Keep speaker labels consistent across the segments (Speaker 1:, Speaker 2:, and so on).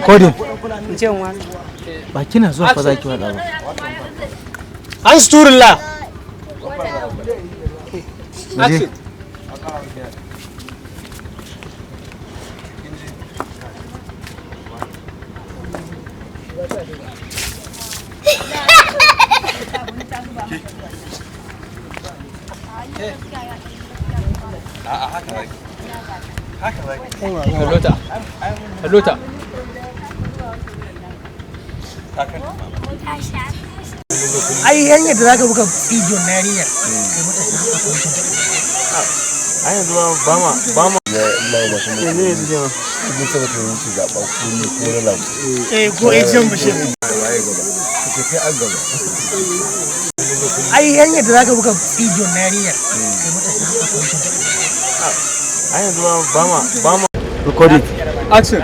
Speaker 1: Recording.
Speaker 2: In ce watsa.
Speaker 1: Ba kina zuwa fa zaki faɗa ba. An sturilla.
Speaker 3: Action. Kallota. Kallota.
Speaker 2: Ai hanyar da zaka buga bidiyon na yarinyar.
Speaker 1: Ai yanzu ba ma ba ma.
Speaker 4: Ya Allah ba kuma.
Speaker 1: Ne ne ne.
Speaker 4: Mun saba ta wuce zaɓa ko ne ko na labu.
Speaker 2: Eh, ko ATM Bashir.
Speaker 4: Waye gaba. Ka kai an gaba.
Speaker 2: Ai hanyar da zaka buga bidiyon na yarinyar.
Speaker 1: Ai yanzu ba ma ba ma. Recording.
Speaker 3: Action.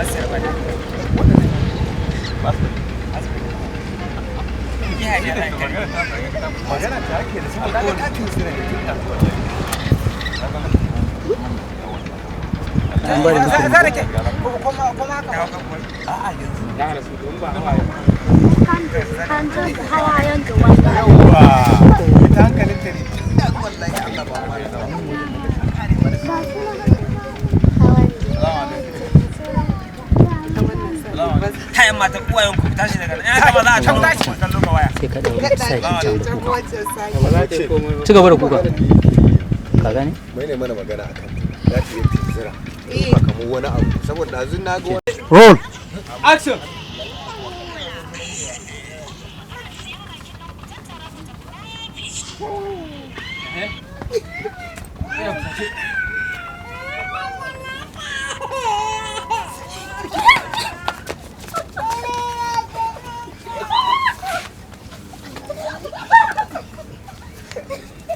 Speaker 5: Kayan matan uwayen ku tashi daga nan ya kama za a tashi kallo ga waya.
Speaker 6: Sai ka ɗau sa shi can da kuka.
Speaker 3: Ci gaba da kuka.
Speaker 6: Ka gane?
Speaker 4: Mai ne mana magana akan za ta iya tunzura. Ba kamar wani abu saboda ɗazu na ga wani
Speaker 1: Roll.
Speaker 3: Action.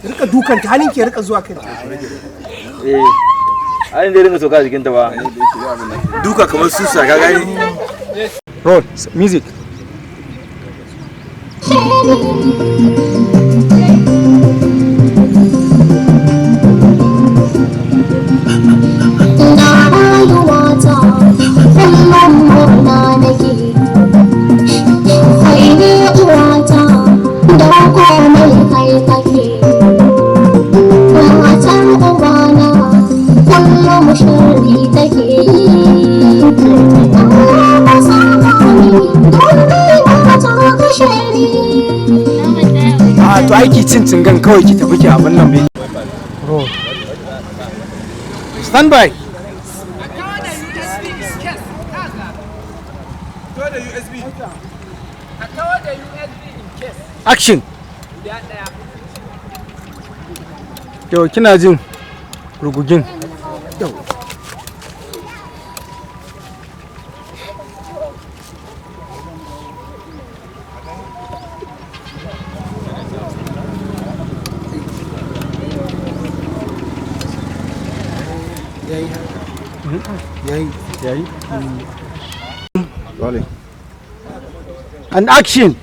Speaker 2: Rika dukan ta, halin ke rika zuwa kai.
Speaker 7: Eh, ai dai ringa soka jikinta ba.
Speaker 4: Duka kamar susa, ka gani.
Speaker 1: Roll. Music.
Speaker 8: Na rayuwata kullum murna nake, kai ne uwata da komai kai kake. Matar ubana kullum sharri take yi. Allah ka saka ni don ni ba ta kashe ni.
Speaker 1: A to aiki cin cingan kawai ki tafi ki abin nan bai. Roll. Stand by.
Speaker 3: USB.
Speaker 1: Action. Yau kina jin rugugin. Yau. Yayi. Yayi.
Speaker 4: Rolling.
Speaker 1: And action.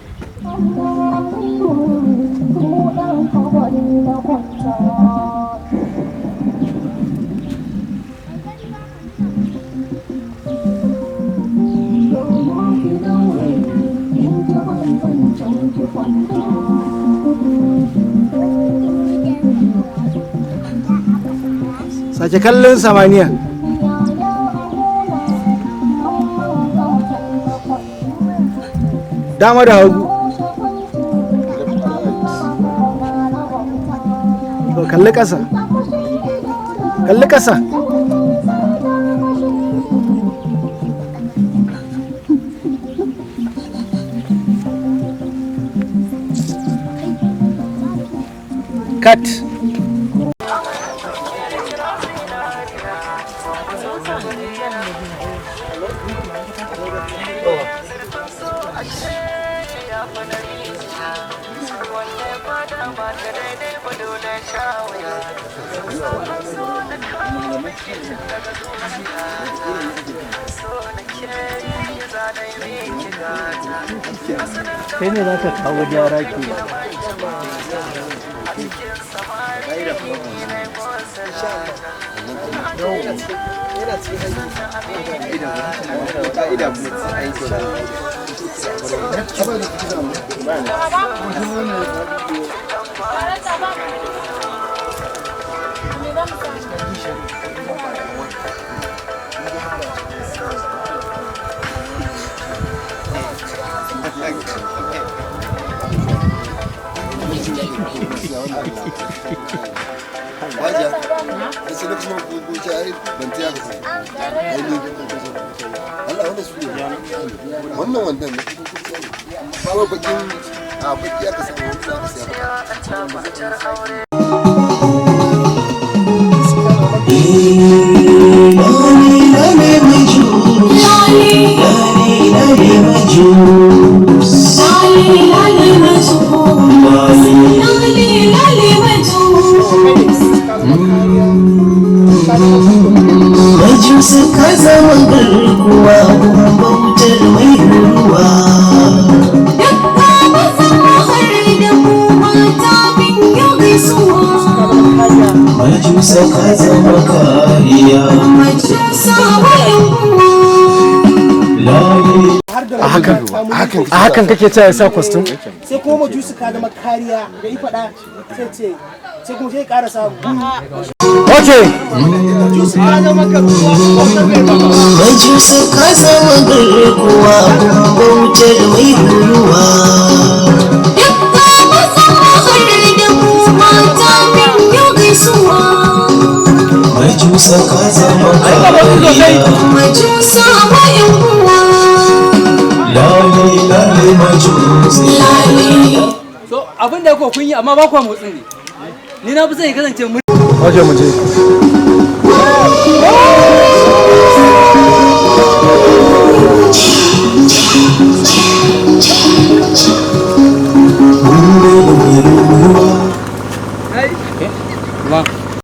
Speaker 8: Buɗan kabari na kwanta. Ki daure, in ki ban can ki kwanta.
Speaker 1: Sake kallon samaniya.
Speaker 8: Yaya abuna, amman gautan na kwanta.
Speaker 1: Dama da hagu. To kalli ƙasa. Kalli ƙasa. Cut.
Speaker 6: Kai ne za ka kawo gyara ke.
Speaker 4: Wannan wannan ne ba bakin a baki aka samu wanda aka siya.
Speaker 9: Majusi ka zama garkuwa kuma bautar mai ruwa. Majusa ka zama kariya.
Speaker 1: A hakan kake cewa ya sa kwastum?
Speaker 2: Sai kuma majusi ka zama kariya da i faɗa sai ce sai kuma sai ƙara samu.
Speaker 1: Okay.
Speaker 2: Majusi ka zama garkuwa bautar mai ruwa.
Speaker 9: Majusi ka zama garkuwa kuma bautar mai ruwa. Majusa ka zama kariya.
Speaker 8: Majusa wa'yan uwa.
Speaker 9: Lale lale majusi.
Speaker 3: So abin da kun yi amma ba kwa motsin ne. Ni na fi son ya kasance mu.
Speaker 1: Waje mu je.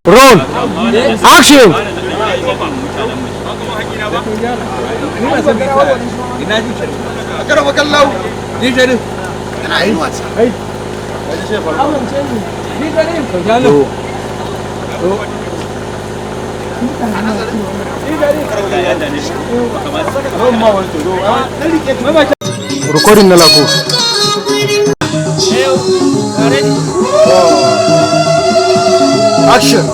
Speaker 1: Roll. Action. Recording na lako.
Speaker 4: Action.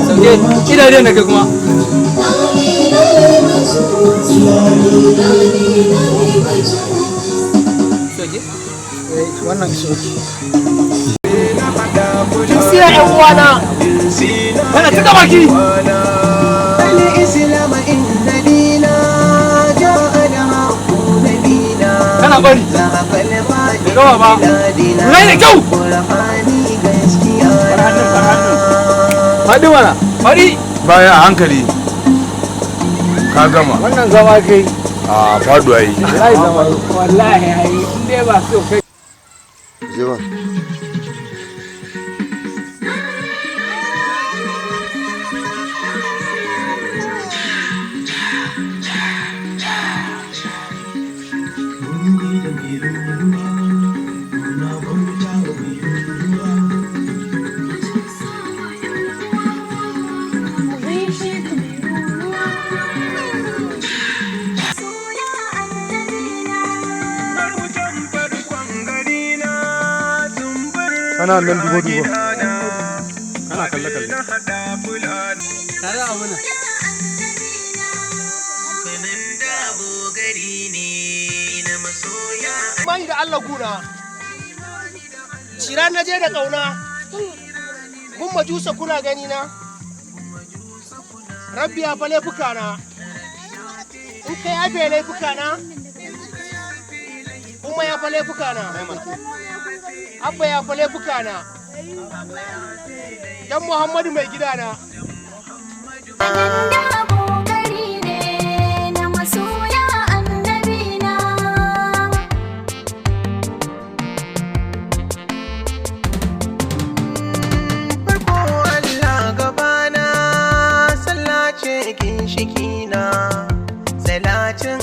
Speaker 3: Sauke, ina da kai kuma. Sauke.
Speaker 2: Wannan soki. Siya ƴan uwana.
Speaker 3: Kana cika baki. Kana bari. Bai gama ba. Lura da kyau.
Speaker 1: Faɗi mana.
Speaker 3: Faɗi.
Speaker 10: Baya a hankali. Ka gama.
Speaker 1: Wannan zama kai.
Speaker 10: A faduwa yi.
Speaker 1: Wallahi zama.
Speaker 3: Wallahi ai in dai ba so kai.
Speaker 4: Je ba.
Speaker 1: Kana nan dubo dubo.
Speaker 10: Kana kalle kalle.
Speaker 3: Tare abu nan.
Speaker 2: Mani da Allah guna. Cira na je da ƙauna. Mun majusa kuna gani na. Rabbi ya fa laifuka na. In kai yafe laifuka na. Kuma ya fa laifuka na. Abba ya fa laifuka na. Dan Muhammadu mai gida na.
Speaker 5: Farko Allah gabana, sallah
Speaker 9: kina. Salatin